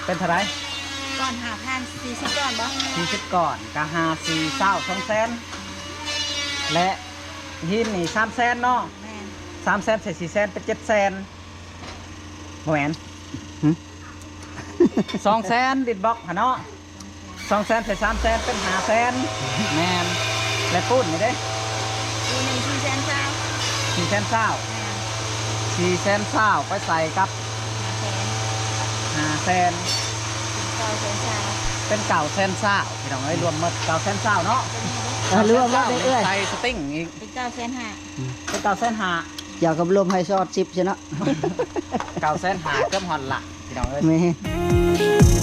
ເປັນເທົ່າໃດ? ກ້ອນຫ້າພັນ ສີ່ສິບກ້ອນບໍ່? ສີ່ສິບກ້ອນກະຫ້າສີ່ຊາວ ສອງແສນ ແລະຫີນນີ້ສາມແສນເນາະ. ແມ່ນ ສາມແສນໃສ່ສີ່ແສນເປັນເຈັດແສນ ບໍ່ແມ່ນ ຫຶ? ສອງແສນ ດິນບລັອກຫັ້ນເນາະ. ສອງແສນໃສ່ສາມແສນເປັນຫ້າແສນ. ແມ່ນ ແລະປູນນີ້ເດ້? ປູນນີ້ສີ່ແສນຊາວ. ສີ່ແສນຊາວ. ແມ່ນ ສີ່ແສນຊາວໄປໃສ່ກັບຫ້າແສນ ເປັນເກົ້າແສນຊາວ. ເປັນເກົ້າແສນຊາວ ພີ່ນ້ອງເອີຍ ລວມໝົດເກົ້າແສນຊາວເນາະ. ເອີ ລວມໝົດເດ້ເອື້ອຍ ໃສ່ສະຕິງອີກ ເປັນເກົ້າແສນຫ້າ. ເປັນເກົ້າແສນຫ້າ. ກ່ຽວກັບລວມໃຫ້ຊອດສິບຊະເນາະ. ເກົ້າແສນຫ້າ ເກືອບຮອດລ້ານ ພີ່ນ້ອງເອີຍ ແມ່ນ.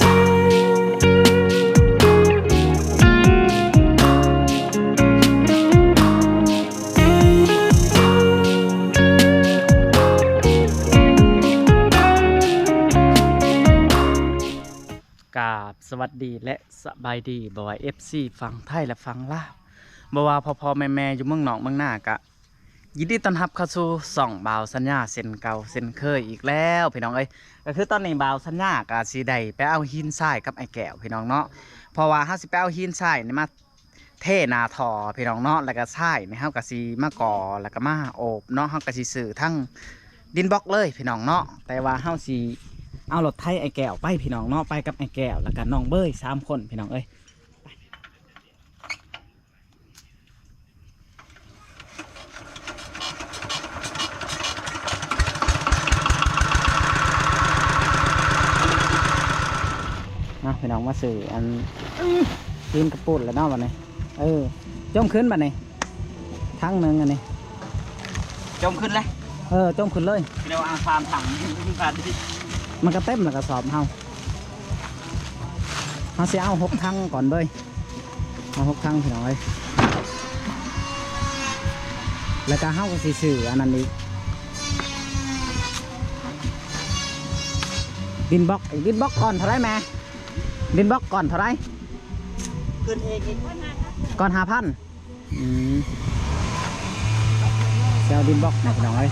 ກາບສະຫວັດດີ ແລະ ສະບາຍດີ ບໍ່ວ່າເອັຟຊີຝັ່ງໄທ ແລະ ຝັ່ງລາວ ບໍ່ວ່າພໍ່ໆແມ່ໆຢູ່ເມືອງນອກເມືອງນາ ກະ ຍິນດີຕ້ອນຮັບເຂົ້າສູ່ຊ່ອງບ່າວສັນຍາເຊັ່ນເກົ່າເຊັ່ນເຄີຍອີກແລ້ວ ພີ່ນ້ອງເອີຍ. ກະຄືຕອນນີ້ບ່າວສັນຍາກະຊິໄດ້ໄປເອົາຫີນຊາຍກັບອ້າຍແກ້ວ ພີ່ນ້ອງເນາະ ເພາະວ່າເຮົາຊິໄປເອົາຫີນຊາຍນີ້ມາເທໜ້າທໍ່ ພີ່ນ້ອງເນາະ ແລ້ວກະຊາຍນີ້ເຮົາກະຊິມາກໍ່ ແລ້ວກະມາໂອບເນາະ. ເຮົາກະຊິຊື້ທັງດິນບລັອກເລີຍ ພີ່ນ້ອງເນາະ ແຕ່ວ່າເຮົາຊິເອົາລົດໄຖອ້າຍແກ້ວໄປ ພີ່ນ້ອງເນາະ ໄປກັບອ້າຍແກ້ວ ແລ້ວກະນ້ອງເບີຍ ສາມຄົນ ພີ່ນ້ອງເອີຍ. ເອົາ ພີ່ນ້ອງມາຊື້ອັນ ຫີນກະປຸ້ນແລ້ວເນາະບັດນີ້. ເອີ ຈົ່ມຂຶ້ນບັດນີ້ ຖັງໜຶ່ງອັນນີ້ ຈົ່ມຂຶ້ນເລີຍ. ເອີ ຈົ່ມຂຶ້ນເລີຍ ເອົາສາມຖັງ ມັນກະເຕັມແລ້ວກະສອບເຮົາ. ເຮົາຊິເອົາຫົກຖັງກ່ອນເລີຍ ເອົາຫົກຖັງ ພີ່ນ້ອງເອີຍ. ແລ້ວກະເຮົາກະຊິຊື້ອັນນັ້ນອີກ ດິນບລັອກອີກ. ດິນບລັອກກ່ອນເທົ່າໃດແມ່? ດິນບລັອກກ່ອນເທົ່າໃດ? ຂຶ້ນອີກອີກ ກ່ອນຫ້າພັນ. ອືມ ຊິເອົາດິນບລັອກນະ ພີ່ນ້ອງເອີຍ.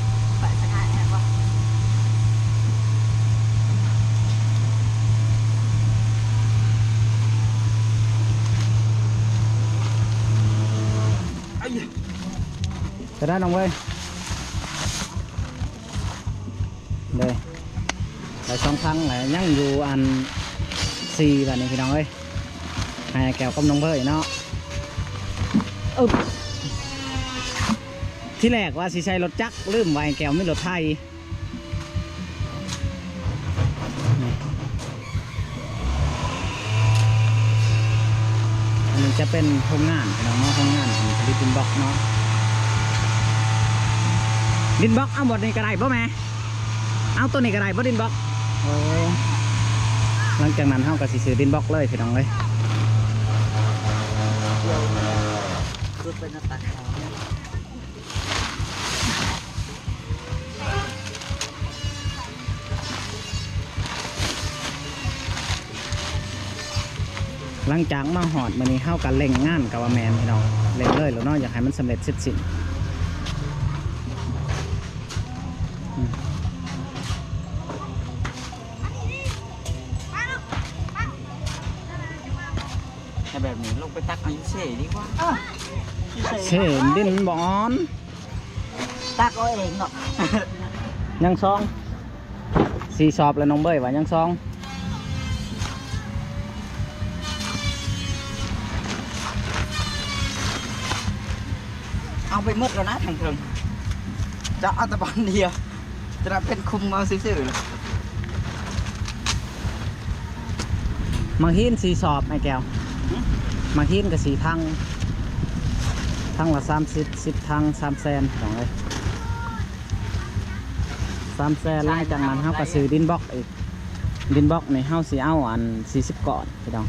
ໄປໄດ້ນ້ອງເວີຍ ເດ້ ໄປສອງຖັງແລ້ວ ຍັງຢູ່ອັນສີ່ບັດນີ້ ພີ່ນ້ອງເອີຍ. ໃຫ້ແກ້ວກັບນ້ອງເບີຍເນາະ. ອຶບ ທີແລກວ່າຊິໃຊ້ລົດຈັກ ລືມວ່າໄອ້ແກ້ວມີລົດໄຖ. ນີ້ ອັນນີ້ຈະເປັນໂຮງງານ ພີ່ນ້ອງເນາະ ໂຮງງານຜະລິດດິນບລັອກເນາະ. ດິນບລັອກ ເອົາບ່ອນນີ້ກະໄດ້ບໍ່ແມ່? ເອົາໂຕນີ້ກະໄດ້ບໍ່ ດິນບລັອກ? ໂອ້ ຫຼັງຈາກນັ້ນເຮົາກະຊິຊື້ດິນບລັອກເລີຍ ພີ່ນ້ອງເອີຍ. ຫຼັງຈາກມາຮອດມື້ນີ້ ເຮົາກະເລັ່ງງານ ກະວ່າແມ່ນ ພີ່ນ້ອງ ເລັ່ງເລີຍແຫຼະເນາະ ຢາກໃຫ້ມັນສຳເລັດເສັດສິ້ນ. ໃຫ້ແບບນີ້ລົງໄປຕັກເອົາຢູ່ເຊດີກວ່າ. ເຊ ດິນມັນບໍ່ອ່ອນ ຕັກເອົາເອງເນາະ. ຍັງສອງ ສີ່ສອບແລ້ວ ນ້ອງເບີຍວ່າຍັງສອງ. ເອົາໄປໝົດແລ້ວນະ ທາງເທິງ ຈະເອົາແຕ່ບ່ອນດຽວ ຈະໄດ້ເປັນຄຸມເອົາຊື່ໆ. ໝາກຫີນສີ່ສອບ ອ້າຍແກ້ວ. ຫຶ? ໝາກຫີນກະສີ່ຖັງ ຖັງລະສາມສິບ ສິບຖັງ ສາມແສນ ພີ່ນ້ອງເອີຍ ສາມແສນ. ຫຼັງຈາກນັ້ນເຮົາກະຊື້ດິນບລັອກອີກ ດິນບລັອກນີ້ເຮົາຊິເອົາອັນສີ່ສິບກ້ອນ ພີ່ນ້ອງ.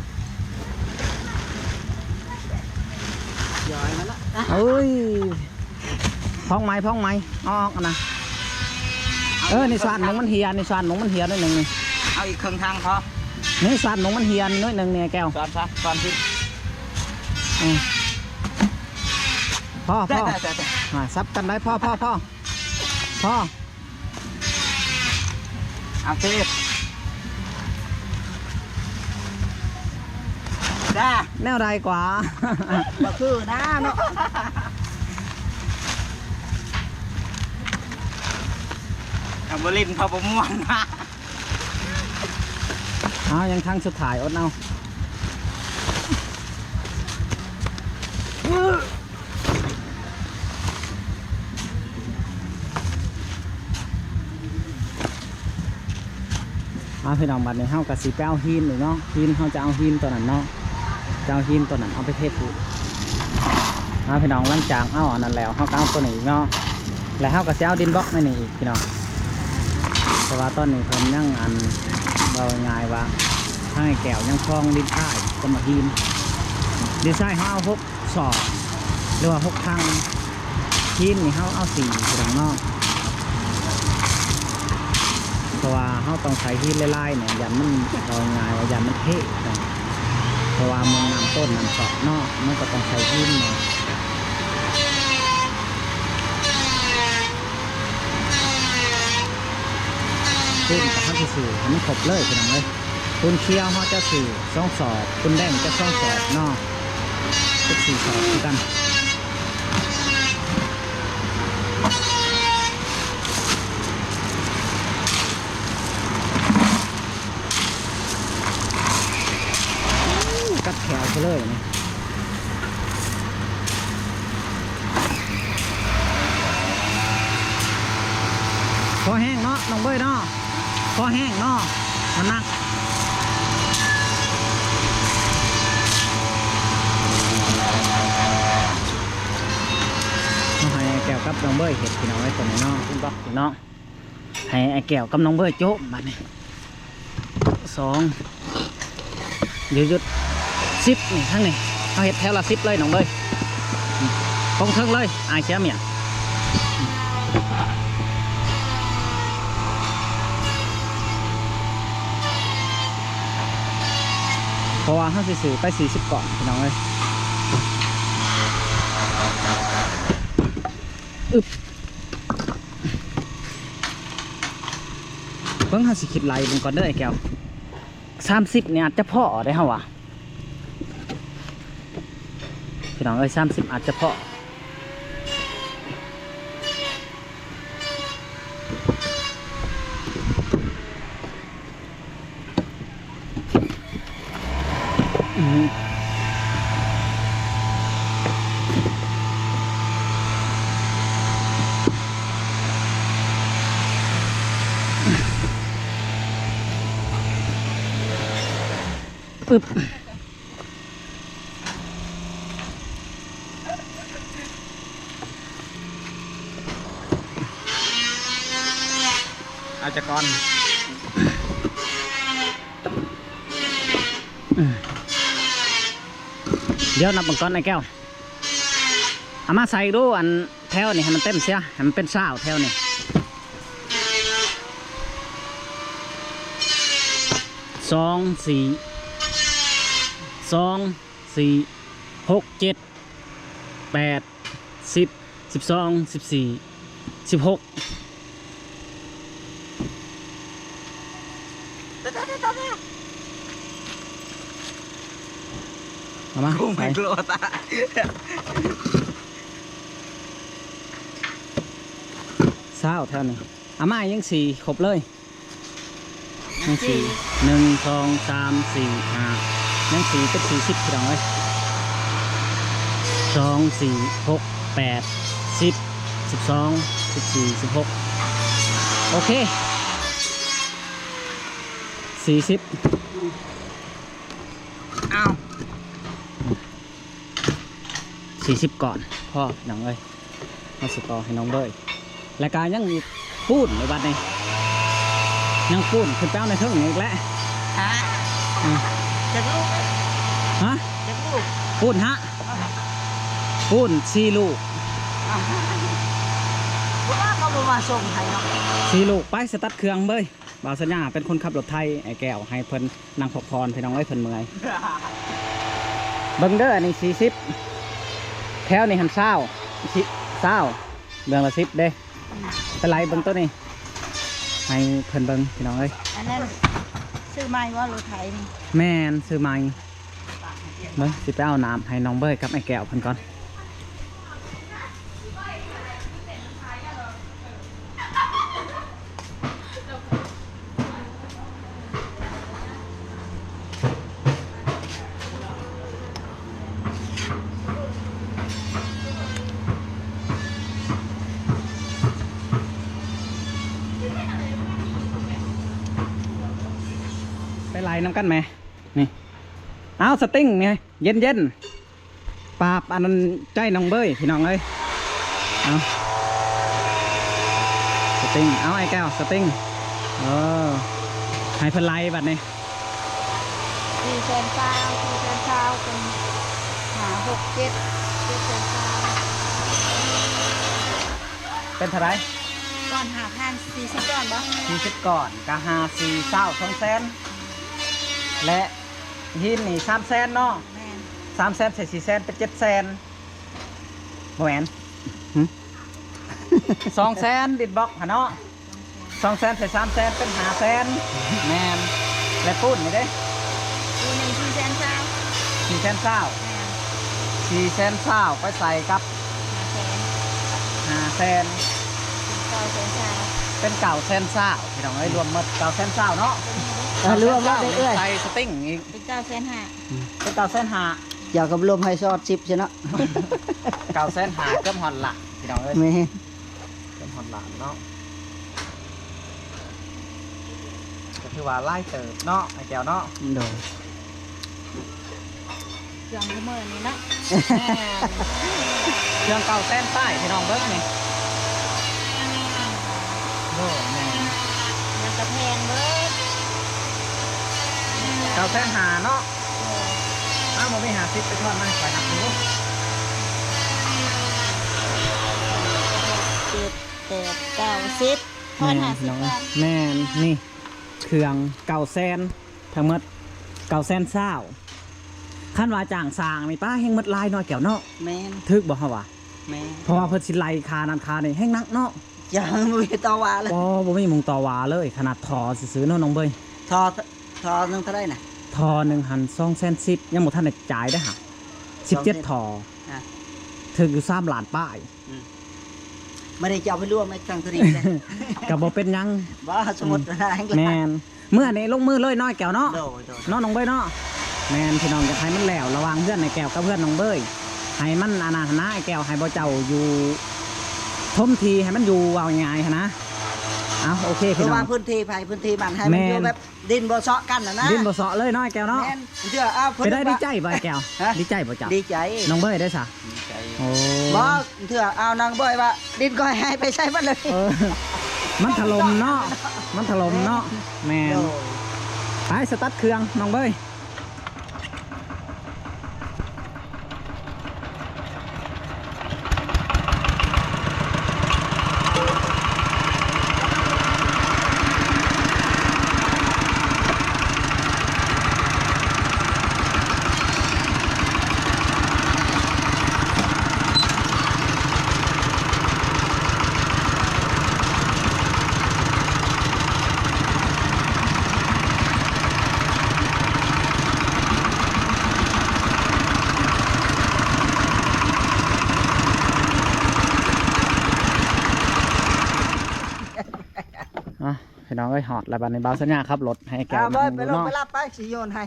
ເອີຍ ພອງໄມ້ ພອງໄມ້ ເອົາອອກຫັ້ນນະ. ເອີ ນີ້ສານໝົງມັນເຫ່ຍ ນີ້ສານໝົງມັນເຫ່ຍໜ້ອຍໜຶ່ງນີ້. ເອົາອີກເຄິ່ງຖັງພໍ. ນີ້ສານໝົງມັນເຫ່ຍໜ້ອຍໜຶ່ງນີ້ ແກ້ວ. ສານຊະ ສານຊິ. ເອີ ພໍ ພໍ ໄດ້ ໄດ້ ໄດ້ ໄດ້. ອາ ສັບກັນໄດ້ ພໍ ພໍ ພໍ ພໍ. ເອົາເຊ ເອົາ ອ່າ ແນວໃດກວ່າ ບໍ່ຄືນະເນາະ ອ່າ ບໍ່ຫຼິ້ນເຂົາບໍ່ມ່ວນນະ. ເອົາ ຍັງຄັ້ງສຸດທ້າຍ ອົດເອົາ. ເອົາ ພີ່ນ້ອງ ບັດນີ້ເຮົາກໍຊິໄປເອົາຫີນອີກເນາະ ຫີນ ເຮົາຈະເອົາຫີນຕົວນັ້ນເນາະ ຈະເອົາຫີນຕົວນັ້ນເອົາໄປເທປູກ. ເອົາ ພີ່ນ້ອງ ຫຼັງຈາກເຮົາອັນນັ້ນແລ້ວ ເຮົາກໍເອົາຕົວນີ້ອີກເນາະ ແລ້ວເຮົາກໍຊິເອົາດິນບລັອກໃນນີ້ອີກ ພີ່ນ້ອງ. ເພາະວ່າຕອນນີ້ເພິ່ນຍັງ ອັນ ເວົ້າງ່າຍໆວ່າ ທາງອ້າຍແກ້ວຍັງຄອງດິນຊາຍກັບໝາກຫີນ. ດິນຊາຍເຮົາເອົາຫົກ ສອບ ຫຼືວ່າຫົກຖັງ. ຫີນນີ້ເຮົາເອົາສີ່ ພີ່ນ້ອງເນາະ ເພາະວ່າເຮົາຕ້ອງໃສ່ຫີນຫຼາຍໆ ນີ້ ຢ້ານມັນ ເວົ້າງ່າຍໆວ່າຢ້ານມັນເພ ເພາະວ່າເມືອງນ້ຳຕົ້ນນ້ຳຊອກເນາະ ມັນກໍຕ້ອງໃສ່ຫີນເນາະ. ປູນກໍເຮົາຊິຊື້ໃຫ້ມັນຄົບເລີຍ ພີ່ນ້ອງເອີຍ. ປູນຂຽວເຮົາຈະຊື້ສອງສອບ ປູນແດງຈະສອງສອບເນາະ ເປັນສີ່ສອບຄືກັນ. ກັດແຂວຊະເລີຍນີ້ ພໍແຮງເນາະ ນ້ອງເບີຍເນາະ. ພໍແຮງເນາະ ມັນໜັກ. ເຮົາໃຫ້ອ້າຍແກ້ວກັບນ້ອງເບີຍເຮັດ ພີ່ນ້ອງເອີຍ ຕົວນີ້ເນາະ ເນາະ ໃຫ້ອ້າຍແກ້ວກັບນ້ອງເບີຍໂຈະບາດນີ້. ສອງ ດຽວຢຸດ ສິບ ນີ້ ທາງນີ້ ເຮົາເຮັດແຖວລະສິບເລີຍນ້ອງເອີຍ ອືມ ກົງເທິງເລີຍ ອາຍເສຍໝ້ຽງ ອືມ ເພາະວ່າເຮົາຊິຊື້ໄປສີ່ສິບກ້ອນ ພີ່ນ້ອງເອີຍ ອຶບ. ເບິ່ງ ເຮົາຊິຄິດໄລ່ເບິ່ງກ່ອນເດີ ອ້າຍແກ້ວ. ສາມສິບນີ້ອາດຈະພໍໄດ້ເຮົາວ່າ ພີ່ນ້ອງເອີຍ ສາມສິບອາດຈະພໍ. ອຶບ ອາຈາກອນ ດຽວນັບເບິ່ງກ່ອນອ້າຍແກ້ວ ເອົາມາໃສ່ດູ ອັນແຖວນີ້ໃຫ້ມັນເຕັມເສຍ ໃຫ້ມັນເປັນຊາວແຖວນີ້ ສອງ ສີ່ ສອງ ສີ່ ຫົກ ເຈັດ ແປດ ສິບ ສິບສອງ ສິບສີ່ ສິບຫົກ ເອົາມາ ໂອ້ ໃສ່ ຊາວແຖວນີ້ ເອົາມາ ຍັງສີ່ຄົບເລີຍ. ຍັງສີ່ ໜຶ່ງ ສອງ ສາມ ສີ່ ຫ້າ ຍັງສີ່ ເປັນສີ່ສິບ ພີ່ນ້ອງເອີຍ ສອງ ສີ່ ຫົກ ແປດ ສິບ ສິບສອງ ສິບສີ່ ສິບຫົກ ໂອເຄ ສີ່ສິບ ອ້າວ ສີ່ສິບກ້ອນ ພໍ ພີ່ນ້ອງເອີຍ. ເຮົາຊິຕໍ່ໃຫ້ນ້ອງເບີຍ ແລ້ວກະຍັງອີກປູນໃນບັດນີ້ ຍັງປູນຂຶ້ນໄປເອົາໃນເທິງນີ້ອີກແຫຼະ ຮະ ອືມ ຈັກລູກ ຮະ ຈັກລູກ ປູນ ຮະ ປູນສີ່ລູກ ບໍ່ວ່າເຂົາບໍ່ມາສົ່ງໃຫ້ເນາະ ສີ່ລູກ ໄປສະຕາດເຄື່ອງເບີຍ. ບ່າວສັນຍາເປັນຄົນຂັບລົດໄຖ ອ້າຍແກ້ວໃຫ້ເພິ່ນນັ່ງພັກຜ່ອນ ພີ່ນ້ອງເອີຍ ເພິ່ນເມື່ອຍ. ເບິ່ງເດີ ອັນນີ້ສີ່ສິບ ແຖວນີ້ຫັ້ນຊາວ ຊິ ຊາວ ເບື້ອງລະສິບເດ້. ອືມ ໄປໄລ່ເບິ່ງໂຕນີ້ ໃຫ້ເພິ່ນເບິ່ງ ພີ່ນ້ອງເອີຍ. ອັນນັ້ນຊື້ໃໝ່ບໍ່ ລົດໄຖນີ້? ແມ່ນ ຊື້ໃໝ່. ເບິ່ງ ຊິໄປເອົານ້ຳໃຫ້ນ້ອງເບີຍກັບອ້າຍແກ້ວເພິ່ນກ່ອນ. ໄປໄລ່ນຳກັນແມ ນີ້ ເອົາ ສະຕິງນີ້ ເຢັນໆ ປາບອັນນັ້ນໃຈນ້ອງເບີຍ ພີ່ນ້ອງເອີຍ. ເອົາ ສະຕິງ ເອົາ ອ້າຍແກ້ວ ສະຕິງ ເອີ ໃຫ້ເພິ່ນໄລ່ບັດນີ້ ສີ່ແສນຊາວ ສີ່ແສນຊາວ ເປັນຫ້າ ຫົກ ເຈັດ ເຈັດແສນຊາວ ເປັນເທົ່າໃດ? ກ້ອນຫ້າພັນ ສີ່ສິບກ້ອນບໍ່? ສີ່ສິບກ້ອນ ກະຫ້າ ສີ່ ຊາວ ສອງແສນ ແລະ ຫີນນີ້ສາມແສນເນາະ. ແມ່ນ ສາມແສນໃສ່ສີ່ແສນເປັນເຈັດແສນ ບໍ່ແມ່ນ ຫຶ? ສອງແສນ ດິນບລັອກຫັ້ນເນາະ. ສອງແສນໃສ່ສາມແສນເປັນຫ້າແສນ. ແມ່ນ ແລະປູນນີ້ເດ້? ປູນນີ້ສີ່ແສນຊາວ ສີ່ແສນຊາວ ແມ່ນ ສີ່ແສນຊາວ ໄປໃສ່ກັບຫ້າແສນ ຫ້າແສນ ເປັນເກົ້າແສນຊາວ ເປັນເກົ້າແສນຊາວ ພີ່ນ້ອງເອີຍ ລວມໝົດເກົ້າແສນຊາວເນາະ. ເອີ ລວມແລ້ວເດ້ເອື້ອຍ ໃສ່ສະຕິງອີກ ເປັນເກົ້າແສນຫ້າ ອືມ ເປັນເກົ້າແສນຫ້າ ຢາກກັບລວມໃຫ້ຊອດສິບຊະເນາະ ເກົ້າແສນຫ້າ ເກືອບຮອດລ້ານ ພີ່ນ້ອງເອີຍ ແມ່ນ ເກືອບຮອດລ້ານເນາະ ກໍຖືວ່າຫຼາຍເຕີບເນາະ ອ້າຍແກ້ວເນາະ. ໂດຍ ເຄື່ອງຊຸມື້ນີ້ເນາະ ແມ່ນ ເຄື່ອງເກົ້າແສນປາຍ ພີ່ນ້ອງເບິ່ງນີ້ ໂອ້ ແມ່ນ ຍັງກະແພງເບີດ ເກົ້າແສນຫ້າເນາະ. ອ້າວ ບໍ່ມີຫ້າສິບ ໄປທອນມາໃຫ້ຂ້ອຍນັບເບິ່ງດູ ເຈັດ ແປດ ເກົ້າ ສິບ ທອນຫ້າສິບ ແມ່ນ ພີ່ນ້ອງເອີຍ ແມ່ນ ນີ້ ເຄື່ອງເກົ້າແສນ ທັງໝົດເກົ້າແສນຊາວ. ຄັນວ່າຈ້າງສ້າງນີ້ ປ້າ ແຮ່ງໝົດຫຼາຍເນາະ ແກ້ວເນາະ. ແມ່ນ ຖືກບໍ່ເຮົາວ່າ? ແມ່ນ ເພາະວ່າເພິ່ນຊິໄລ່ຄ່ານັ້ນຄ່ານີ້ແຮ່ງໜັກເນາະ. ຍັງບໍ່ມີຕໍ່ວ່າເລີຍ ບໍ່ ບໍ່ມີໝ່ອງຕໍ່ວ່າເລີຍ ຂະໜາດທໍ່ຊື່ໆເນາະ ນ້ອງເບີຍ. ທໍ່ ທໍ່ໜຶ່ງເທົ່າໃດນະ? ທໍ່ໜຶ່ງຫັ້ນສອງແສນສິບ ຍັງບໍ່ທັນໄດ້ຈ່າຍເດ້ຫະ ສິບເຈັດ ສອງແສນ ທໍ່ ຖືກຢູ່ສາມລ້ານປາຍ. ອືມ ບໍ່ໄດ້ຈະເອົາໄປລວມໃນທາງໂທນີ້ເດ້ ກໍບໍ່ເປັນຫຍັງ ບໍ່ ສົມມຸດ ອືມ ວ່າແຮງ ແມ່ນ ເມື່ອນີ້ລົງມືເລີຍເນາະ ອ້າຍແກ້ວເນາະ. ໂດຍ ໂດຍ ເນາະ ນ້ອງເບີຍເນາະ. ແມ່ນ ພີ່ນ້ອງ ຢາກໃຫ້ມັນແລ້ວລະຫວ່າງເຮືອນອ້າຍແກ້ວກັບເຮືອນນ້ອງເບີຍ ໃຫ້ມັນອັນນັ້ນນະ ອ້າຍແກ້ວ ໃຫ້ບໍ່ເຈົ້າຢູ່ຖົມທີ່ ໃຫ້ມັນຢູ່ ເວົ້າງ່າຍໆຫັ້ນນະ. ເອົາ ໂອເຄ ພີ່ນ້ອງ ລະຫວ່າງພື້ນທີ່ໃຜພື້ນທີ່ມັນ ໃຫ້ມັນຢູ່ ແມ່ນ ແບບ ດິນບໍ່ເຊາະກັນນະ ດິນບໍ່ເຊາະເລີຍເນາະ ອ້າຍແກ້ວເນາະ. ແມ່ນ ເທື່ອ ເອົາ ເພິ່ນ ເປັນໄດ້ ດີໃຈບໍ່ອ້າຍແກ້ວ? ຮະ ດີໃຈບໍ່ເຈົ້າ? ດີໃຈ ນ້ອງເບີຍໄດ້ຊະ? ດີໃຈ ໂອ້ ບໍ່ ເທື່ອ ເອົາ ນ້ອງເບີຍວ່າ ດິນຂ້ອຍໃຫ້ໄປໃສໝົດເລີຍ. ເອີ ມັນຖະຫຼົ່ມເນາະ ມັນຖະຫຼົ່ມເນາະ. ແມ່ນ ໂດຍ ໄປ ສະຕາດເຄື່ອງ ນ້ອງເບີຍ. ອ່ະ ພີ່ນ້ອງເອີຍ ຮອດແລ້ວ ບາດນີ້ບ່າວສັນຍາຂັບລົດໃຫ້ແກ້ວ ເອົາ ໄປລົງ ເນາະ ໄປລັບໄປ ຊິໂຍນໃຫ້.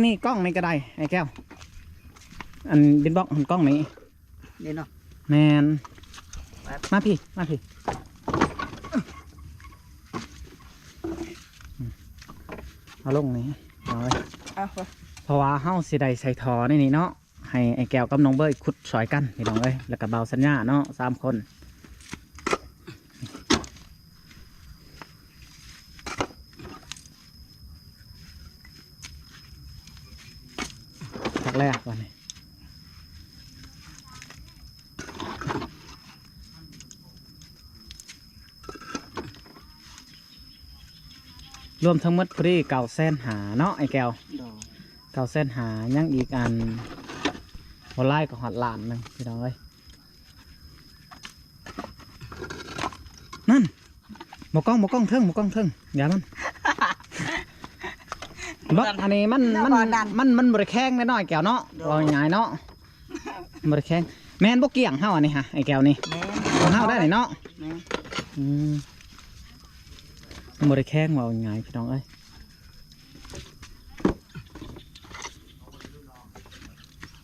ນີ້ໆ ກ້ອງນີ້ກໍໄດ້ ອ້າຍແກ້ວ ອັນດິນບລັອກຫັ້ນ ກ້ອງນີ້ ນີ້ເນາະ. ແມ່ນ ມາພີ້ ມາພີ້ ເອົາລົງນີ້ ເອົາເລີຍ ເອົາ ເພາະວ່າເຮົາຊິໄດ້ໃສ່ທໍ່ໃນນີ້ເນາະ. ໃຫ້ອ້າຍແກ້ວກັບນ້ອງເບີຍຂຸດຊ່ອຍກັນ ພີ່ນ້ອງເອີຍ ແລ້ວກໍບ່າວສັນຍາເນາະ ສາມຄົນ. ຄັກແລ້ວບາດນີ້ ລວມທັງໝົດພໍດີເກົ້າແສນຫ້າເນາະ ອ້າຍແກ້ວ. ໂດຍ ເກົ້າແສນຫ້າ ຍັງອີກອັນ ບໍ່ຫຼາຍກໍຮອດລ້ານໜຶ່ງ ພີ່ນ້ອງເອີຍ. ນັ້ນ ໝໍກ້ອງ ໝໍກ້ອງເທິງ ໝໍກ້ອງເທິງ ຢ່າມັນ ບໍ່ ອັນນີ້ມັນ ມັນ ມັນບໍ່ໄດ້ແຂງເດ້ນ້ອຍແກ້ວເນາະ ເວົ້າງ່າຍເນາະ ບໍ່ໄດ້ແຂງ. ແມ່ນບໍ່ກ້ຽງເຮົາອັນນີ້ຫະ ໄອ້ແກ້ວນີ້ ຂອງເຮົາໄດ້ນີ້ເນາະ. ອືມ ມັນບໍ່ໄດ້ແຂງ ເວົ້າງ່າຍພີ່ນ້ອງເອີຍ.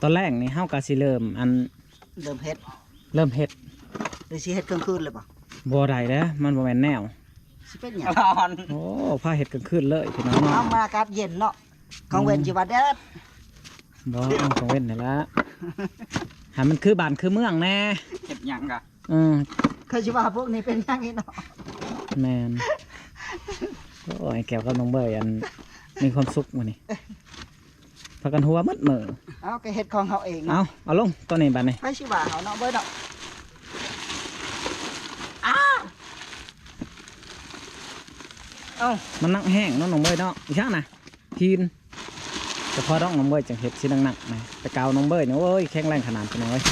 ຕອນແລງນີ້ເຮົາກໍຊິເລີ່ມອັນ ເລີ່ມເຮັດ ເລີ່ມເຮັດ ຫຼືຊິເຮັດກາງຄືນເລີຍບໍ່? ບໍ່ໄດ້ເດ້ ມັນບໍ່ແມ່ນແນວ. ຊິເປັນຫຍັງ? ໂອ້ ພາເຮັດກາງຄືນເລີຍພີ່ນ້ອງເນາະ. ເຮົາມາອາກາດເຢັນເນາະ ກາງເວັນຊິວ່າແດດ. ບໍ່ ເອົາກາງເວັນນີ້ລະ ໃຫ້ມັນຄືບ້ານຄືເມືອງແດ່. ເຮັດຫຍັງກະ ເອີ ເຂົາຊິວ່າພວກນີ້ເປັນຫຍັງອີກເນາະ. ແມ່ນ. ໂອ້ຍ ແກ້ວກັບນ້ອງເບີຍ ອັນ ມີຄວາມສຸກມື້ນີ້ ພາກັນຫົວໝົດມື້. ເອົາ ກໍເຮັດຂອງເຮົາເອງເນາະ. ເອົາ ເອົາລົງໂຕນີ້ບາດນີ້ ໃຜຊິວ່າເຮົາເນາະ ເບີຍເນາະ. ອ້າ ເອົ້າ ມັນໜັກແຮງເນາະ ນ້ອງເບີຍເນາະ. ອີຫຍັງນະ ຫີນ ສະເພາະນ້ອງເບີຍຈັ່ງເຮັດຊິໜັກໆນະ. ແຕ່ເກົ່ານ້ອງເບີຍນີ້ ໂອ້ຍ ແຂງແຮງຂະໜາດ ພີ່ນ້ອງເອີຍ.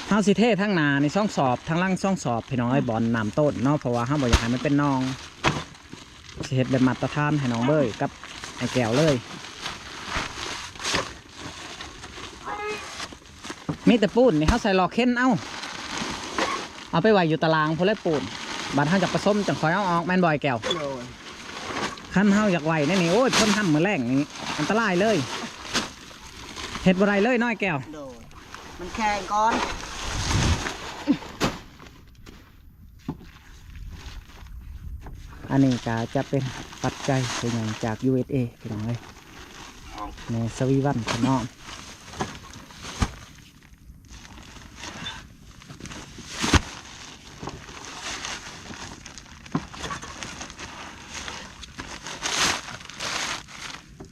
ເຮົາຊິເທທາງໜ້ານີ້ສອງສອບ ທາງຫຼັງສອງສອບ ພີ່ນ້ອງເອີຍ ບ່ອນນ້ຳຕົ້ນເນາະ ເພາະວ່າເຮົາບໍ່ຢາກໃຫ້ມັນເປັນໜອງ. ຊິເຮັດແບບມາດຕະຖານໃຫ້ນ້ອງເບີຍກັບໄອ້ແກ້ວເລີຍ. ມີແຕ່ປູນນີ້ ເຮົາໃສ່ຫຼໍ່ເຂັນເອົາ ເອົາໄປໄວ້ຢູ່ຕາລາງພຸ້ນແຫຼະປູນ. ບັດເຮົາຈະປະສົມຈັ່ງຄ່ອຍເອົາອອກ ແມ່ນບໍ່ໄອ້ແກ້ວ? ໂດຍ. ຄັນເຮົາຢາກໄວ້ໃນນີ້ ໂອ້ຍ ຝົນຮຳມື້ແລງນີ້ອັນຕະລາຍເລີຍ ເຮັດບໍ່ໄດ້ເລີຍເນາະໄອ້ແກ້ວ. ໂດຍ. ມັນແຂງກ່ອນ. ອັນນີ້ກໍຈະເປັນປັດໄຈຜູ້ໃຫຍ່ຈາກ ຢູເອສເອ ພີ່ນ້ອງເອີຍ ແມ່ສະວີວັນເພິ່ນເນາະ.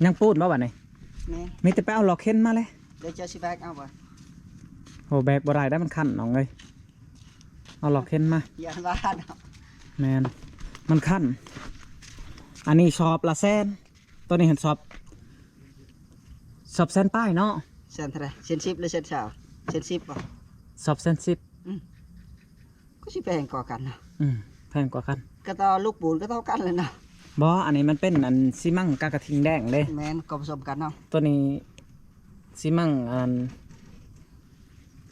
ຍັງປູນບໍ່ບັດນີ້? ແມ່ນ. ມີແຕ່ໄປເອົາຫຼໍ່ເຂັນມາເລີຍ. ດຽວເຈົ້າຊິແບກເອົາບໍ່? ໂອ້ ແບກບໍ່ໄດ້ເດ້ ມັນຄັນນ້ອງເອີຍ. ເອົາຫຼໍ່ເຂັນມາ ຢ້ານວ່າເນາະ. ແມ່ນ ມັນຄັນ. ອັນນີ້ສອບລະແສນ ໂຕນີ້ຫັ້ນສອບ ສອບແສນປາຍເນາະ. ແສນເທົ່າໃດ? ແສນສິບ ຫຼື ແສນຊາວ? ແສນສິບບໍ່? ສອບແສນສິບ. ອືມ ກໍຊິແພງກວ່າກັນເນາະ. ອືມ ແພງກວ່າກັນ ກໍຕໍ່ລູກປູນກໍເທົ່າກັນແຫຼະເນາະ. ບໍ່ ອັນນີ້ມັນເປັນອັນຊີມັງກາກະທິງແດງເດ້. ແມ່ນ ກໍປະສົມກັນເນາະ. ໂຕນີ້ຊີມັງອັນ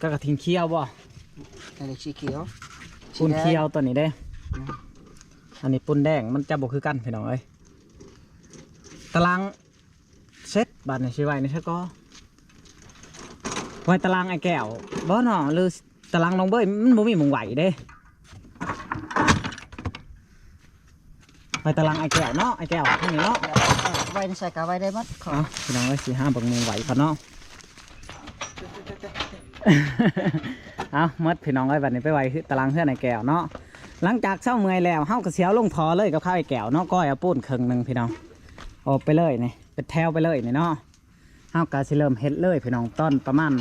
ກະກະທິງຂຽວບໍ່? ອັນນີ້ສີຂຽວ ປູນຂຽວ ໂຕນີ້ເດ້. ອືມ ອັນນີ້ປູນແດງ ມັນຈະບໍ່ຄືກັນພີ່ນ້ອງເອີຍ. ຕາລາງເສັດ ບາດນີ້ຊິໄວ້ໃນໃສກໍ ໄວ້ຕາລາງອ້າຍແກ້ວບໍ່ເນາະ ຫຼືຕາລາງນ້ອງເບີຍ? ມັນບໍ່ມີໝ່ອງໄວ້ເດ້. ໄປຕາລາງອ້າຍແກ້ວເນາະ ອ້າຍແກ້ວ ທາງນີ້ເນາະ. ເອີ ໄວ້ໃນໃສກໍໄວ້ໄດ້ໝົດ. ເອົາ ພີ່ນ້ອງເອີຍ ຊິຫາເບິ່ງໝ່ອງໄວ້ກ່ອນເນາະ. ເອົາ ໝົດພີ່ນ້ອງເອີຍ ບັດນີ້ໄປໄວ້ຕາລາງເຮືອນອ້າຍແກ້ວເນາະ. ຫຼັງຈາກເຊົາເມື່ອຍແລ້ວ ເຮົາກໍຊິເອົາລົງທໍ່ເລີຍກັບຂ້າວອ້າຍແກ້ວເນາະ. ກ້ອຍເອົາປູນເຄິ່ງໜຶ່ງ ພີ່ນ້ອງ ອອກໄປເລີຍນີ້ ເປັນແຖວໄປເລີຍນີ້ເນາະ. ເຮົາກໍຊິເລີ່ມເຮັດເລີຍພີ່ນ້ອງ ຕອນປະມານ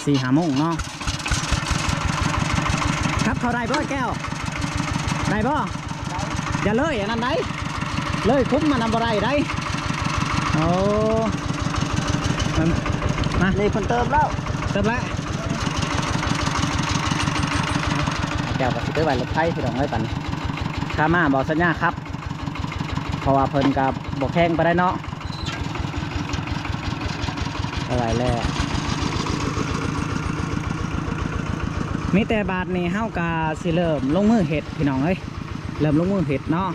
ສີ່ຫ້າໂມງເນາະ. ກັບເຂົ້າໄດ້ບໍ່ແກ້ວ? ໄດ້ບໍ່? ໄດ້. ຢ່າເລີຍອັນນັ້ນໄດ໋ ເລີຍຄຸ້ມມັນນຳບໍ່ໄດ້ໄດ໋. ໂອ້ ມາ ນີ້ເພິ່ນເຕີມແລ້ວ ເຕີມແລ້ວ. ແກ້ວກໍຊິໄປໄວ້ລົດໄຖພີ່ນ້ອງເອີຍ ບັດນີ້ ຂາມາບໍ່ສັນຍາຂັບ ເພາະວ່າເພິ່ນກໍບໍ່ແຂງປານໃດເນາະ. ເທົ່າໃດແລ້ວ? ມີແຕ່ບາດນີ້ເຮົາກໍຊິເລີ່ມລົງມືເຮັດພີ່ນ້ອງເອີຍ ເລີ່ມລົງມືເຮັດເນາະ.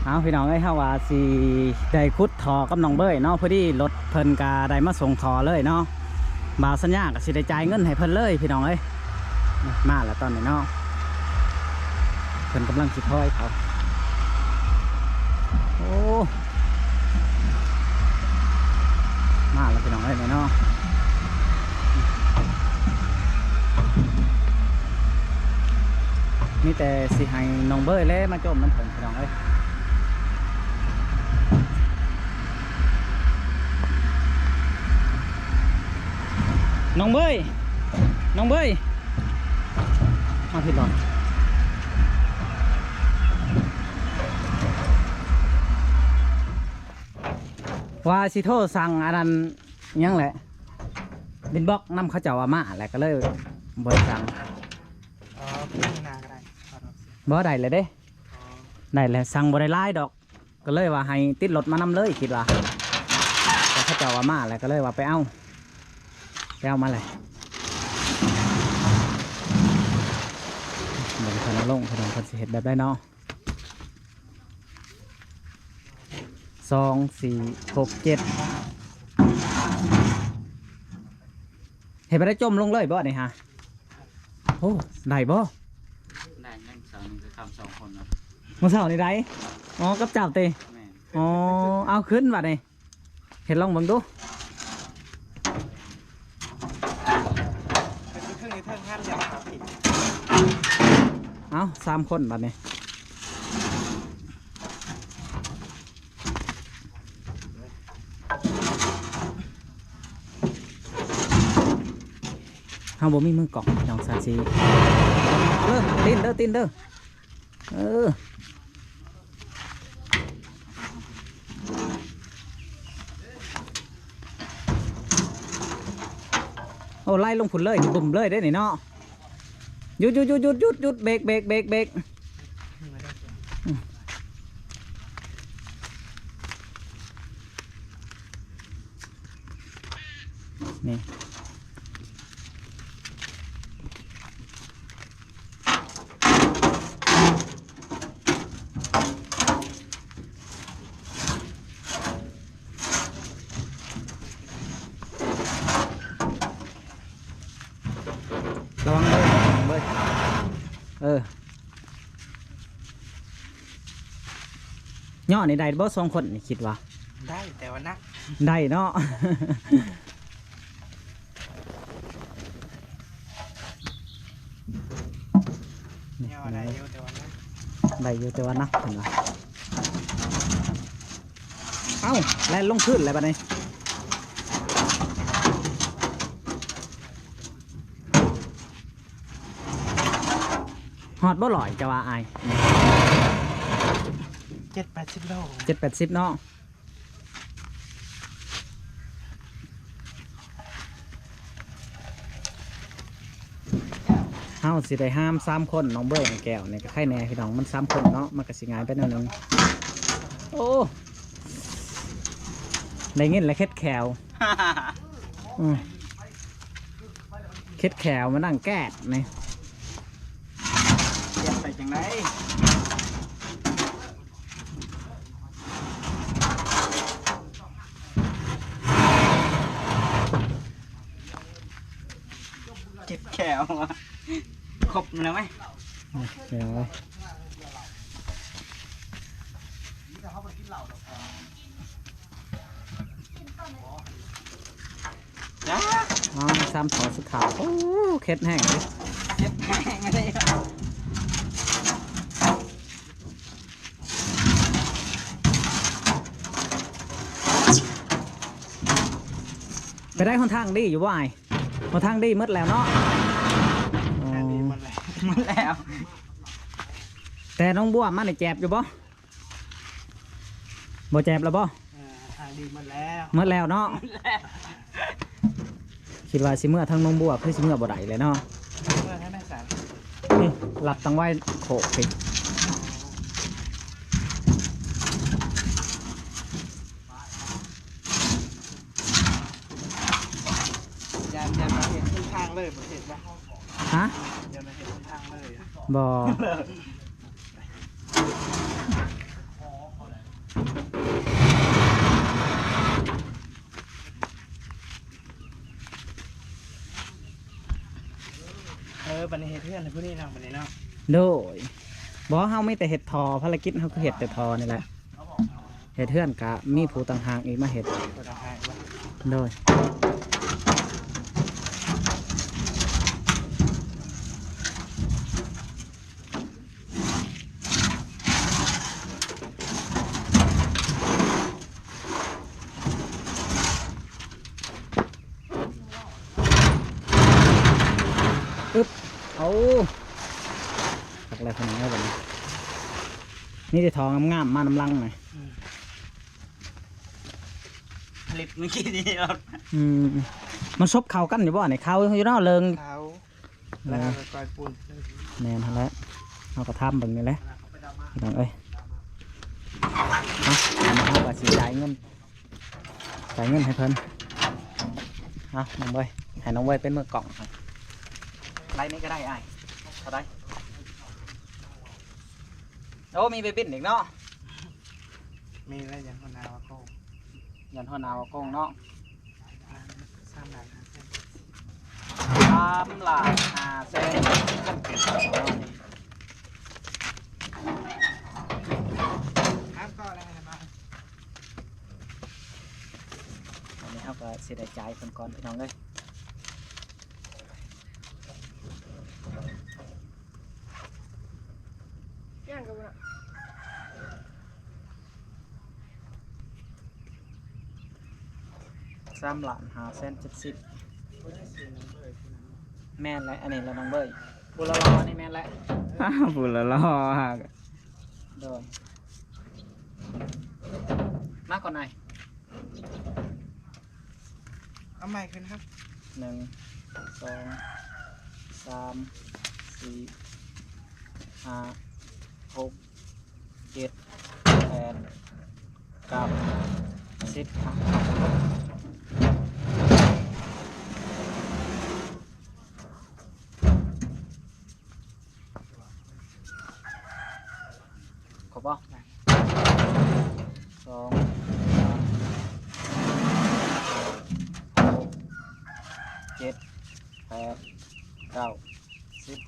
ເອົາ ພີ່ນ້ອງເອີຍ ເຮົາວ່າຊິໄດ້ຂຸດທໍ່ກັບນ້ອງເບີຍເນາະ ພໍດີລົດເພິ່ນກໍໄດ້ມາສົ່ງທໍ່ເລີຍເນາະ. ບ່າວສັນຍາກໍຊິໄດ້ຈ່າຍເງິນໃຫ້ເພິ່ນເລີຍພີ່ນ້ອງເອີຍ. ມາແລ້ວຕອນນີ້ເນາະ ເພິ່ນກຳລັງຊິຖອຍເຂົ້າ. ໂອ້ ມາແລ້ວພີ່ນ້ອງເອີຍເນາະ ມີແຕ່ຊິໃຫ້ນ້ອງເບີຍແຫຼະມາຈົ່ມນຳເພິ່ນພີ່ນ້ອງເອີຍ. ນ້ອງເບີຍ ນ້ອງເບີຍ ມາຜິດບ່ອນ ວ່າຊິໂທສັ່ງອັນນັ້ນຫຍັງແຫຼະ ບິນບລັອກນຳ ເຂົາເຈົ້າວ່າມາແຫຼະ ກໍເລີຍບໍ່ໄດ້ສັ່ງ. ອໍ ເປັນໜ້າກໍໄດ້ ບໍ່ໄດ້ແຫຼະເດ້. ອໍ ໄດ້ແຫຼະ ສັ່ງບໍ່ໄດ້ຫຼາຍດອກ. ກໍເລີຍວ່າໃຫ້ຕິດລົດມານຳເລີຍ ຄິດວ່າ ແຕ່ເຂົາເຈົ້າວ່າມາແລ້ວ ກໍເລີຍວ່າໄປເອົາ ໄປເອົາມາແລ້ວ. ເບິ່ງເພິ່ນເອົາລົງ ເພິ່ນ ເພິ່ນຊິເຮັດແບບໃດເນາະ. ສອງ ສີ່ ຫົກ ເຈັດ ເຮັດບໍ່ໄດ້ ຈົ່ມລົງເລີຍບໍ່ນີ້ຫາ? ໂອ້ ໄດ້ບໍ່? ໄດ້ ຍັງສອງ ໜຶ່ງຄືຄຳສອງຄົນເນາະ ມື້ເຊົ້ານີ້ໄດ້. ອໍ ກັບເຈົ້າຕິ? ແມ່ນ. ອໍ ເອົາຂຶ້ນບັດນີ້ ເຮັດລອງເບິ່ງດູ. ເອົາ ສາມຄົນບັດນີ້. ເຮົາບໍ່ມີມືກ້ອງ ພີ່ນ້ອງ ສາດສີ. ເອີ ຕິນເດີ ຕິນເດີ. ເອີ ໂອ້ ໄລ່ລົງພຸ້ນເລີຍ ບຸ້ມເລີຍເດ້ນີ້ເນາະ. ຢຸດ ຢຸດ ຢຸດ ຢຸດ ຢຸດ ເບກ ເບກ ເບກ ເບກ. ອືມ ນີ້ ລະວັງເດີ ລະວັງເດີ. ເອີ ຍໍນີ້ໄດ້ບໍ່ ສອງຄົນນີ້ ຄິດວ່າ? ໄດ້ ແຕ່ວ່າໜັກ. ໄດ້ເນາະ. ຍໍໄດ້ຢູ່ ແຕ່ວ່າໜັກ. ໄດ້ຢູ່ ແຕ່ວ່າໜັກ ເພິ່ນວ່າ. ເອົ້າ ແລ່ນລົງພື້ນແລ້ວບັດນີ້. ຮອດບໍ່ ຮ້ອຍ ເຈົ້າວ່າອ້າຍ? ເຈັດແປດສິບໂລ. ເຈັດແປດສິບເນາະ. ເຮົາຊິໄດ້ຫາມສາມຄົນ ນ້ອງເບີຍ ນ້ອງແກ້ວນີ້ກໍໄຄແດ່ພີ່ນ້ອງ ມັນສາມຄົນເນາະ ມັນກໍຊິງ່າຍໄປໜ້ອຍໜຶ່ງ. ໂອ້ ໄດ້ຍິນແລ້ວເຄັດແຂ້ວ. ອືມ ເຄັດແຂ້ວມານັ່ງແກດນີ້ ເຮັດໄປຈັ່ງໃດ? ເຈັບແຂ້ວ ຄົບມັນແລ້ວໄໝ? ເອົາໄວ້. ອ້າວ ສາມທໍ່ສຸດທ້າຍ. ໂອ້ ເຄັດແຮງເດ້ ເຈັບແຮງເດ້. ໄປໄດ້ຫົນທາງດີຢູ່ບໍ່ອ້າຍ? ຫົນທາງດີໝົດແລ້ວເນາະ. ທາງດີໝົດແລ້ວ ໝົດແລ້ວ. ແຕ່ໜອງບົວມານີ້ແຈບຢູ່ບໍ່? ບໍ່ແຈບແລ້ວບໍ່? ເອີ ທາງດີໝົດແລ້ວ ໝົດແລ້ວເນາະ. ຄິດວ່າຊິເມືອທາງໜອງບົວ ຄືຊິເມືອບໍ່ໄດ້ແລ້ວເນາະ. ເມືອທາງໃດຊັ້ນ? ນີ້ ລັດຕັງໄວ້ໂຄກນີ້. ຢ້ານ ຢ້ານມາເຮັດເສັ້ນທາງເລີຍ ບໍ່ເຮັດບໍ່? ຮະ? ຢ້ານມາເຮັດເສັ້ນທາງເລີຍ. ບໍ່. ເອີ ບັດນີ້ເຮັດເຮືອນໃຫ້ຜູ້ນີ້ເນາະ ບັດນີ້ເນາະ. ໂດຍ. ບໍ່ ເຮົາມີແຕ່ເຮັດທໍ່ ພາລະກິດເຮົາຄືເຮັດແຕ່ທໍ່ນີ້ແຫຼະ. ເຮັດເຮືອນກະມີຜູ້ຕ່າງຫາກອີກມາເຮັດ. ຜູ້ຕ່າງຫາກບໍ່? ໂດຍ. ອຶບ ເອົາ ຄັກແລ້ວພີ່ນ້ອງເອີຍ ບັດນີ້ ມີແຕ່ທໍ່ງາມໆ ມານຳຫຼັງນະ. ອືມ ຜະລິດມື້ກີ້ນີ້ລົດ. ອືມ ມັນສົບເຂົ້າກັນຢູ່ບໍ່ນີ້? ເຂົ້າຢູ່ເນາະ ເລີງ ເຂົ້າ. ແລ້ວເຮົາກໍກ້ອຍປູນ. ແມ່ນຫັ້ນແຫຼະ ເຮົາກໍທຳເບິ່ງນີ້ແຫຼະ ພີ່ນ້ອງເອີຍ. ເອົາ ເງິນ ຈ່າຍເງິນໃຫ້ເພິ່ນ. ເອົາ ນ້ອງເບີຍ ໃຫ້ນ້ອງເບີຍເປັນມືກ້ອງໃຫ້. ໄລນີ້ກໍໄດ້ອ້າຍ. ເທົ່າໃດ? ໂອ້ ມີໃບບິນອີກເນາະ. ມີແລ້ວ ຢ້ານຫົວໜ້າວ່າໂກງ ຢ້ານຫົວໜ້າວ່າໂກງເນາະ. ສາມລ້ານຫ້າແສນ ສາມລ້ານຫ້າແສນ. ອັນນີ້ເຮົາກໍຊິໄດ້ຈ່າຍເພິ່ນກ່ອນ ພີ່ນ້ອງເອີຍ. ສາມລ້ານຫ້າແສນເຈັດສິບ. ແມ່ນແຫຼະ ອັນນີ້ລະນ້ອງເບີຍ. ຜູ້ຫຼໍ່ໆ ນີ້ແມ່ນແຫຼະ ຜູ້ຫຼໍ່ໆ. ໂດຍ ມາກ່ອນນາຍ. ເອົາໃໝ່ຂຶ້ນຄັບ. ໜຶ່ງ ສອງ ສາມ ສີ່ ຫ້າ ຫົກ ເຈັດ ແປດ ເກົ້າ ສິບ. ຄົບບໍ່? ສອງ ສາມ ຫົກ ເຈັດ ແປດ ເກົ້າ ສິບ.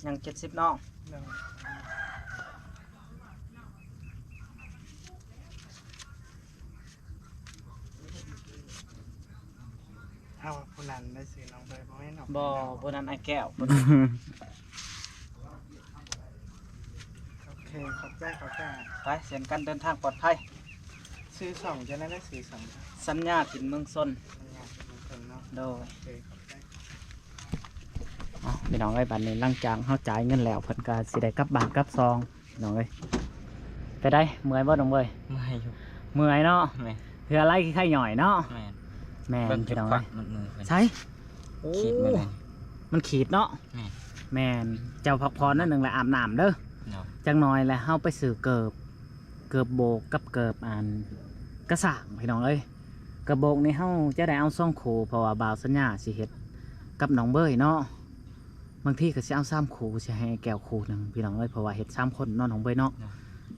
ຍັງເຈັດສິບເນາະ. ເອົາ ຜູ້ນັ້ນໄດ້ຊື່ນ້ອງເບີຍບໍ່ແມ່ນເນາະ? ບໍ່ ຜູ້ນັ້ນອ້າຍແກ້ວ. ໂອເຄ ຂອບໃຈ ຂອບໃຈ. ໄປ ເຊັ່ນກັນ ເດີນທາງປອດໄພ. ຊື່ຊ່ອງຈັ່ງໃດນະ? ຊື່ຊ່ອງ ສັນຍາຖິ່ນເມືອງຊົນ. ສັນຍາຖິ່ນເມືອງຊົນເນາະ. ໂດຍ ໂອເຄ ຂອບໃຈ. ເອົາ ພີ່ນ້ອງເອີຍ ບັດນີ້ຫຼັງຈາກເຮົາຈ່າຍເງິນແລ້ວ ເພິ່ນກໍຊິໄດ້ກັບບ້ານກັບຊ່ອງ ພີ່ນ້ອງເອີຍ. ເປັນໃດ ເມື່ອຍບໍ່ນ້ອງເບີຍ? ເມື່ອຍຢູ່. ເມື່ອຍເນາະ. ແມ່ນ. ເຫື່ອໄຫຼໄຂ້ຍ່ອຍເນາະ. ແມ່ນ. ແມ່ນ ເບິ່ງຈຸດ ພີ່ນ້ອງເອີຍ. ຂວັກມັນມືເພິ່ນ ໃສ? ໂອ້ ຂີດມາເລີຍ ມັນຂີດເນາະ. ແມ່ນ. ແມ່ນ. ເຈົ້າພັກຜ່ອນໜ້ອຍໜຶ່ງ ແລ້ວອາບນ້ຳເດີ. ເນາະ. ຈັກໜ່ອຍແລ້ວເຮົາໄປຊື້ເກີບ ເກີບໂບກກັບເກີບອັນກະສ້າງ ພີ່ນ້ອງເອີຍ. ກະໂບກນີ້ເຮົາຈະໄດ້ເອົາສອງຄູ່ ເພາະວ່າບ່າວສັນຍາຊິເຮັດກັບນ້ອງເບີຍເນາະ. ບາງທີກໍຊິເອົາສາມຄູ່ ຊິໃຫ້ແກ້ວຄູ່ໜຶ່ງ ພີ່ນ້ອງເອີຍ ເພາະວ່າເຮັດສາມຄົນເນາະ ນ້ອງເບີຍເນາະ. ເນາະ.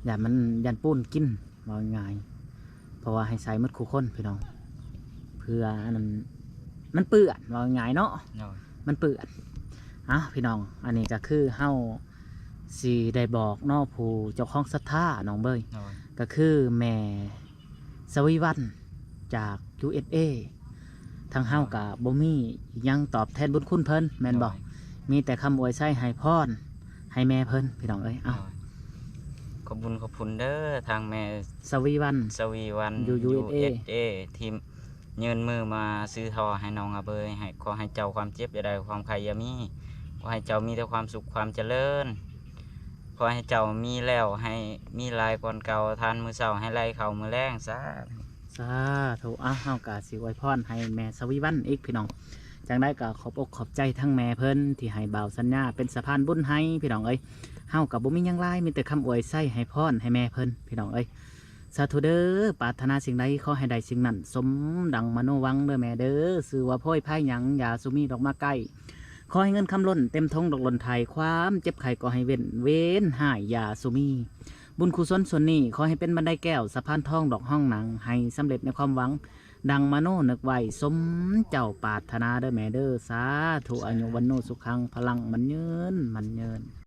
ຢ້ານມັນ ຢ້ານປູນກິນ ເວົ້າງ່າຍໆ ເພາະວ່າໃຫ້ໃສ່ໝົດຄູ່ຄົນ ພີ່ນ້ອງ ເພື່ອອັນນັ້ນ ມັນເປື້ອນ ເວົ້າງ່າຍໆເນາະ. ໂດຍ. ມັນເປື້ອນ. ເອົ້າ ພີ່ນ້ອງ ອັນນີ້ກໍຄືເຮົາຊິໄດ້ບອກເນາະ ຜູ້ເຈົ້າຂອງສັດທາ ນ້ອງເບີຍ. ໂດຍ. ກໍຄືແມ່ ສະວີວັນ ຈາກ ຢູເອສເອ. ທາງເຮົາກໍບໍ່ມີຫຍັງຕອບແທນບຸນຄຸນເພິ່ນ ແມ່ນບໍ່? ໂດຍ. ມີແຕ່ຄຳອວຍໄຊໃຫ້ພອນໃຫ້ແມ່ເພິ່ນ ພີ່ນ້ອງເອີຍ. ເອົ້າ. ໂດຍ. ຂອບບຸນຂອບຄຸນເດີ ທາງແມ່ ສະວີວັນ ສະວີວັນ ຢູ່ ຢູເອສເອ ຢູເອສເອ ທີ່ຍື່ນມືມາຊື້ທໍ່ໃຫ້ນ້ອງອາເບີຍ. ໃຫ້ ຂໍໃຫ້ເຈົ້າຄວາມເຈັບຢ່າໄດ້ ຄວາມໄຂ້ຢ່າມີ. ຂໍໃຫ້ເຈົ້າມີແຕ່ຄວາມສຸກຄວາມຈະເລີນ. ຂໍໃຫ້ເຈົ້າມີແລ້ວໃຫ້ມີຫຼາຍກວ່າເກົ່າ, ທານມື້ເຊົ້າໃຫ້ໄຫຼເຂົ້າມື້ແລງ. ສາທຸ. ສາທຸ. ອ່ະ ເຮົາກະຊິອວຍພອນໃຫ້ແມ່ສະວີວັນອີກ ພີ່ນ້ອງ. ຈັ່ງໃດກໍຂອບອົກຂອບໃຈທັງແມ່ເພິ່ນທີ່ໃຫ້ບ່າວສັນຍາເປັນສະພານບຸນໃຫ້ ພີ່ນ້ອງເອີຍ. ເຮົາກໍບໍ່ມີຫຍັງຫຼາຍ ມີແຕ່ຄຳອວຍໄຊໃຫ້ພອນໃຫ້ແມ່ເພິ່ນ ພີ່ນ້ອງເອີຍ. ສາທຸເດີ ປາດຖະໜາສິ່ງໃດຂໍໃຫ້ໄດ້ສິ່ງນັ້ນ ສົມດັ່ງມະໂນຫວັງເດີແມ່ເດີ. ຊື່ວ່າໂພຍພາຍຫຍັງ ຢ່າສູ່ມີດອກມາໃກ້. ຂໍໃຫ້ເງິນຄຳລົ້ນເຕັມຖົງດອກລົ້ນໄຖ, ຄວາມເຈັບໄຂ້ກໍໃຫ້ເວັ້ນ ເວນຮ້າຍຢ່າສູ່ມີ. ບຸນກຸສົນສ່ວນນີ້ ຂໍໃຫ້ເປັນບັນໄດແກ້ວ ສະພານທອງດອກຮອງໜັງ ໃຫ້ສຳເລັດໃນຄວາມຫວັງ ດັ່ງມະໂນນຶກໄວ້ ສົມເຈົ້າປາດຖະໜາເດີແມ່ເດີ. ສາທຸ. ອາຍຸວັນໂນສຸຂັງພະລັງ ໝັ້ນຍືນ ໝັ້ນຍືນ.